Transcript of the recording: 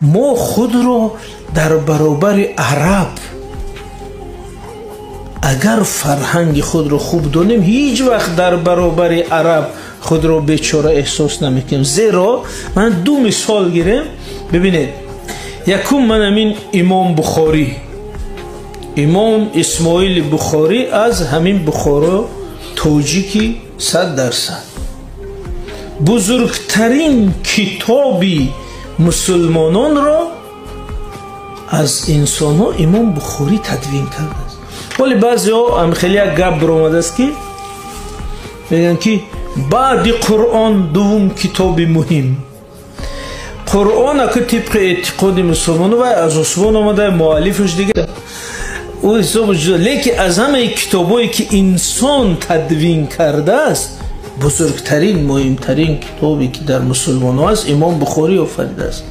Мо худро дар баробари араб, агар фарҳанги худро хуб донем, ҳеҷ вақт дар баробари араб худро бечора эҳсос намекунем. Зеро ман ду мисол гирем. Бибинед, якум, ман ҳамин Имом Бухорӣ, Имом Исмоили Бухорӣ аз ҳамин Бухоро, тоҷики 100%. Бузургтарин китоби мусулмононро аз инсонҳо Имом Бухорӣ тадвин кардааст. Вале баъзеҳо ам хеле як гап баромадааст, ки мегӯянд, ки баъди Қуръон дуввум китоби муҳим. Қуръон ака тибқи эътиқоди мусулмонон вай аз осмон омада, муаллифаш дига, ӯ ҳисобаш ҷудо. Лекин аз ҳамаи китобое, ки инсон тадвин кардааст, бузургтарин, муҳимтарин китобе, ки дар мусулмонҳо аст, Имом Бухорӣ офаридааст.